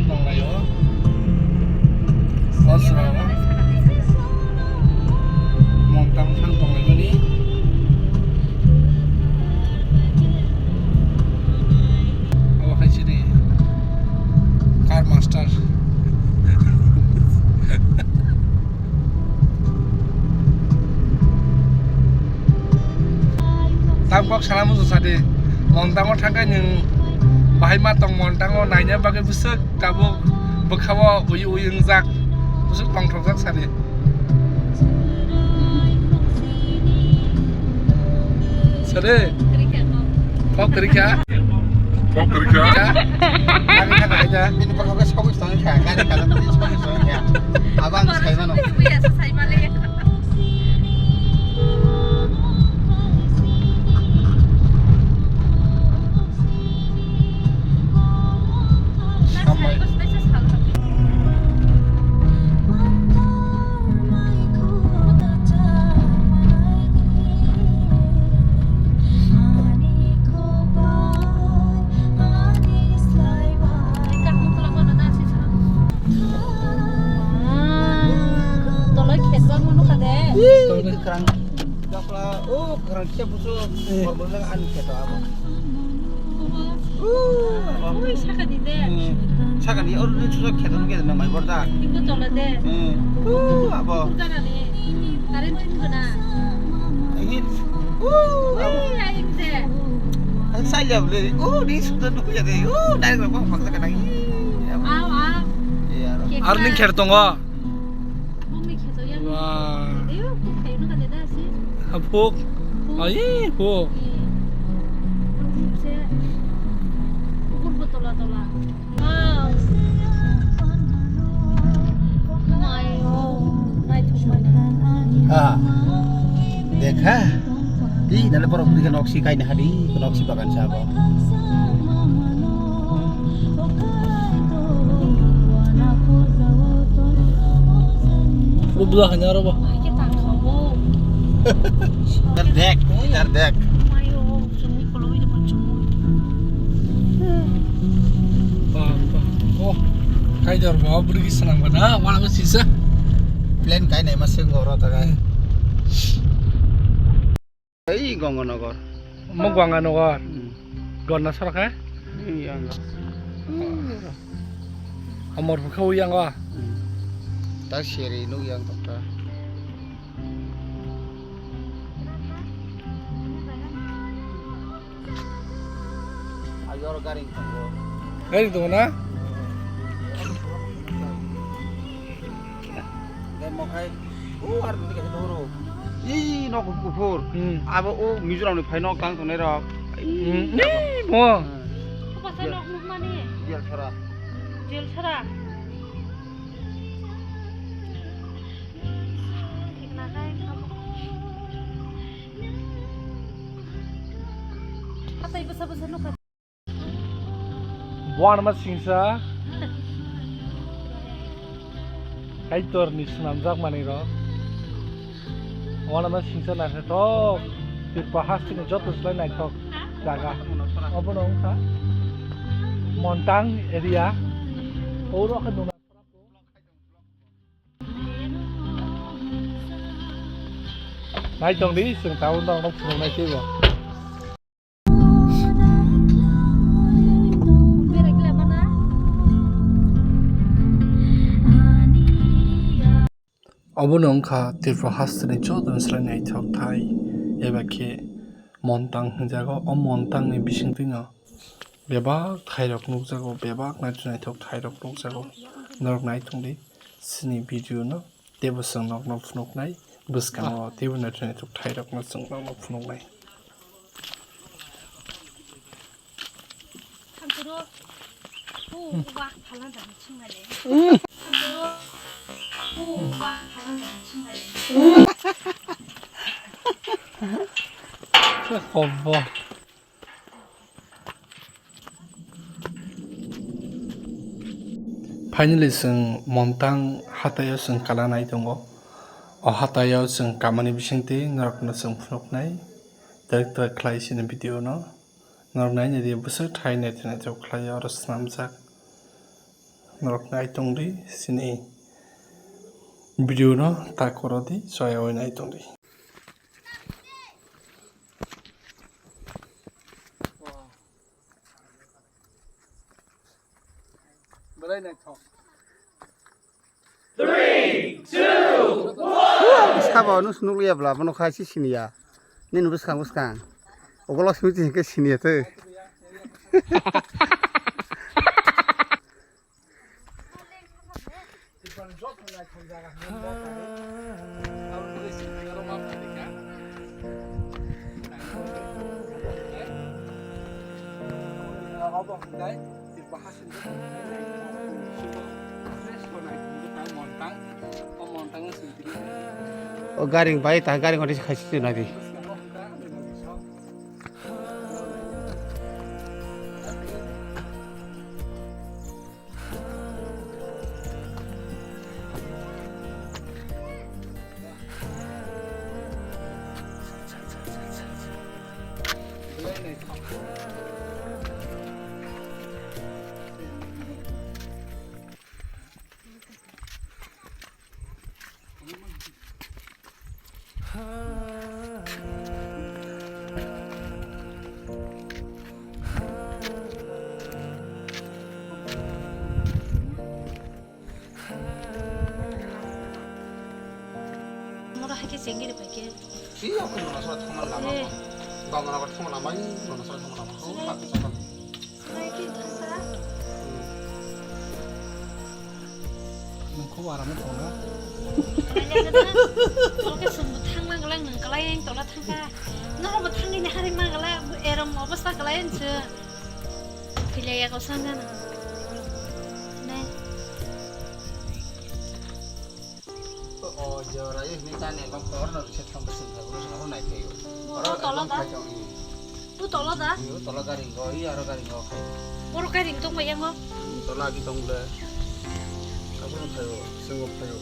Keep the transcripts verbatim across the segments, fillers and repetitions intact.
Tonglaio. Bosrao. Montang thang tonglaimani. Abo hai sini car master. Tam kok sana musu sadi. Montango thangkai nung bahai ma tong montango naina bagwi bwswk tabuk bwkhao uyu uyu wngjak. Bwswk tongthokjak sadi. Sadi. Kok kwrwi kha? Kok kwrwi kha? Kami kha kha kha. Bini bwkhao khe sogwi sogwi kha, gari kha, sogwi sogwi kha. Abang sai mano. Toloi khetbang mano kha de. Kwkrang. Dakla, o kwkrang khe busu, eh, kormo le ani kheto abo. Ui, sakani de. Eh, sakani, oro ni susa kheto ni kheto na mai borda. Ibu tola de. Eh, o, abo. Kurda na ni. Current thun gana. Ahin. O, abo. Ui, ayik de. Ang sai liya bole. O, ni suda dukya de. O, direct rok bang bang sakana. Aw, aw. Iya, aro. Kekha. Ar ning kher tongo. Bongni kheto yang. Wah. Ayo, kok kayo na kade da si. Hapuk. Hapuk. Ai, huk. Hapuk se. Kukur bo tola tola. Wow. Mai, oh, nai thuk mai. Ah. Dekha. Di, nale borok budi ka nok si kaina hadi, nok si bagan sa abo. Ubla hanya ro ba. Dar dek, dar dek. Ba, ba. Oh, kai dor ba, budi ki sanang ba na, wala ko sisa. Plan kai nai ma sing oro ta kai. Ei Ganganagar. Mo Ganganagar. Hmm. Gonna sor khe? Ei yang. Amor bukha u yang o. Hmm. Ta seri nuk yang tokta. Ayo gari tongo. Gari tongo na? Gai mokhai. O ar ni khe doro. Ih, nok kuphur. Hmm. Abo o Mizoram ni phai nok tang tongnai rok. Hmm. Ih, mo. Basa nok nukmani. Jel sara. Jel sara. Hatai basa basa nukha. Buanma singsa Kaitorni swnamjak manwirok. Buanma singsa naithothok Tripura hasteni joto slai naithok jaga. Obono wngkha Montang area. Oro khe nuna. Naitong di, chwng tabuk norokno phunuknai teibo. Obono wngkha Tripura hasteni joto slai naithok thai, eba khe Montang hinjago. O Montangni bisingtwino bebak thairok nukjago, bebak naithothok thairok nukjago. Norok naithok di chini video no, teibo chwng nokno phunuknai, bwskango teibo naithothok thairokno chwng nokno phunuknai. Obo. Finally, chwng Montang hataio chwng kala nai tongo. O hataio chwng kamani bisingtwi norokno chwng phunuknai. Twk twk khlai chini video no. Norok naina di bwswk thai naithok naithok khlai oro swnamjak. Norok nai tongdi, sini video no ta koro di, soya oi nai tongdi. Belai naithok. Three, two, one. Sabo nus nukliya bla, bono khai si siniya. Nini bwskang bwskang. Ogolo simi tini ke siniya te. O gari bai ta gari ngori khaisi nadi. Moro hai khe chengiri pai khe. Si, aku nono sara thangma lama. Eh. Bang nono thangma lama, nono sara thangma lama. Sini. Nung kho aram tong na? Location bo thang mang lang nung kalai ang tola thang kha. Noro bo thang ni hari mang la erom obostha kalai ang se. Philai ya ko sang na. Ne. O jora ye ni tane bang tor no se thang besi thang besi no nai phaio. Oro tola da. Tu tola da? Yo tola gari go, i aro gari go khai. Oro gari tong bai yango. Tola agi tong le. Abo no phaio, singo phaio.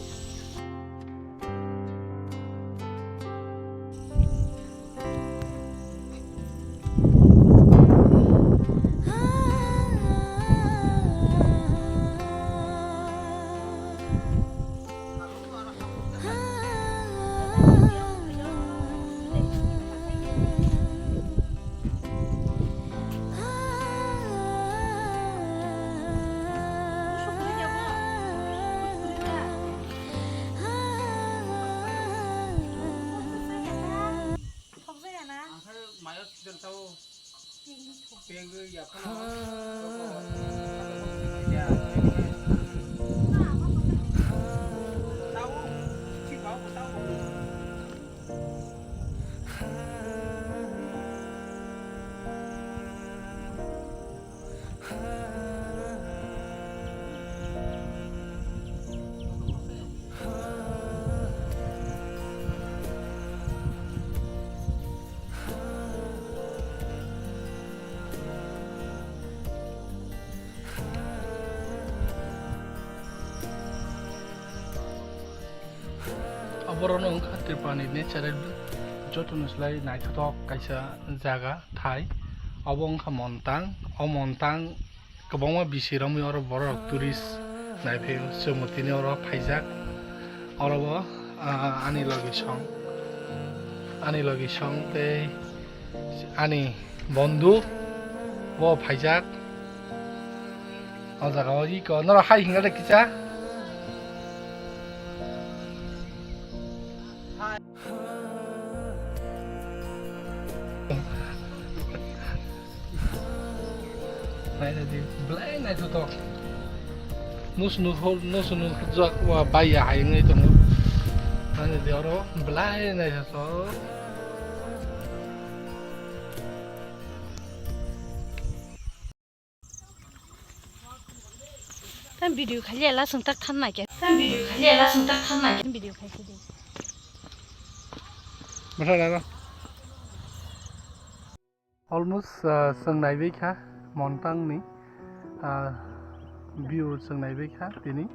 Oborokno wngkha Tripurani natural jotono slai naithothok kaisa jaga thai. Obo wngkha Montang. O Montang kwbangma bisi romwi oro borok tourist naiphaio. Chwng tini oro phaijak. Oro bo, ah, ani logi song, ani logi song tei ani bondhu bo phaijak. O jaga o iko norok hai hinga de kisa. Naina di belai naithothok. Nus nus hor nus nus jak wa bai ya hai wngwi tongo. Naina di oro belai naithothok. Tang video khali ala sung tak than na kya. Tang video khali ala sung tak than na kya. Video khai sidi. Bwsa daro. Almost, ah, chwng naibai kha Montang ni, ah, view chwng naibai kha tini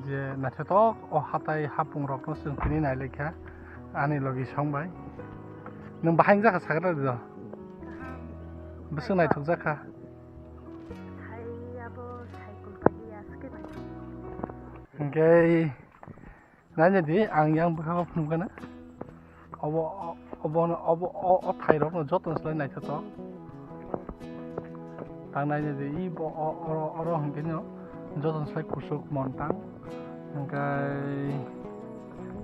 je naithothok o hatai hapung rok no chwng tini nailai kha ani logi song bai. Nwng bahai wngjakha sagra do? Bwswk naithok jakha. Hai abo cycle pai ya, skip bai. Tei naina di, ang yang bwkha o phunukgana. Obo, o-, obo, obo, o, o thairokno jotono slai naithotok. Tang naina di, i bo, o, oro, oro hwnkhe no jotono slai kusuk montang. Hwnkhe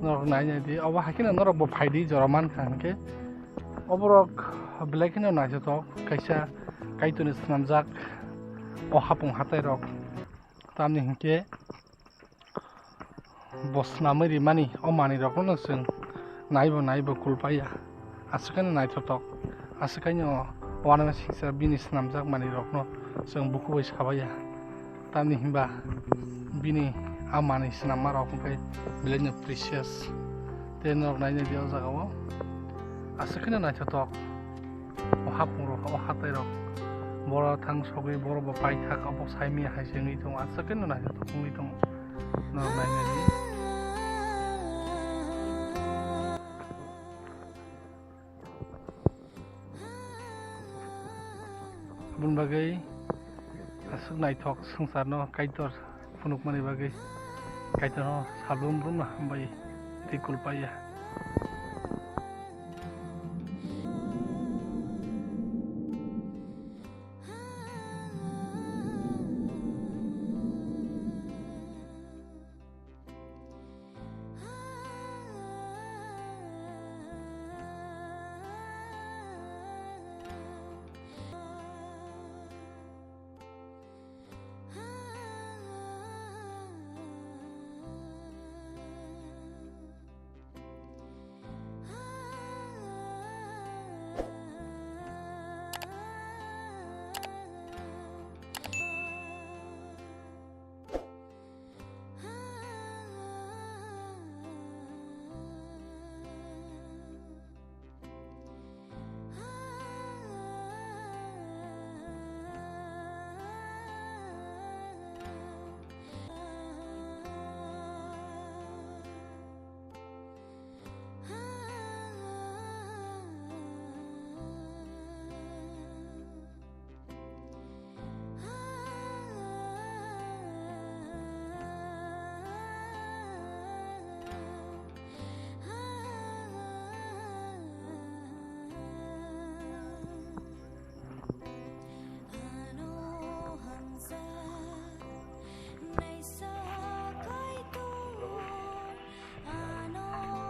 norok naina di, obo hai kheno norok bo phai di, jora mankha hwnkhe. Oborok belai kheno naithotok, kaisa Kaitorni swnamjak o hapung hatairok. Tamni hwnkhe bo swnamwi rimani o manwirokno chwng naibo naibo kulpaiya. Aswk khe naithotok, aswk khe o uanamasingcha bini swnamjak manwirokno chwng bukubai sabaiya. Tamni hwnba bini a manwi swnammarok hwnkhe belaino precious. Tei norok naina di o jagao aswk kheno naithotok. O hapungrok, o hatairok, boro thang sogwi boro bo paithak, obo saimanya hai se wngwi tongo, aswk kheno naithotok wngwi tongo. Norok naina di. Aboni bagwi aswk naithok swngcharno Kaitor phunukmani bagwi Kaitorno salbrum brumno hambai tei kulpaiya.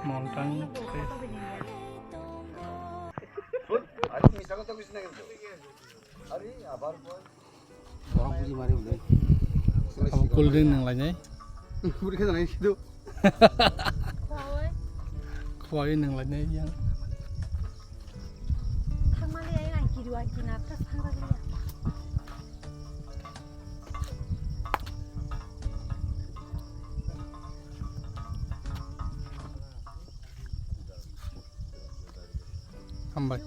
Montang tei Borok buji mari hwnwi. Abo cold drink nang lainai. Buri khe nang sido. Khwai nang lainai yang. Thangmani ai ang kidu ai kina ta sangbagriya. Hambai.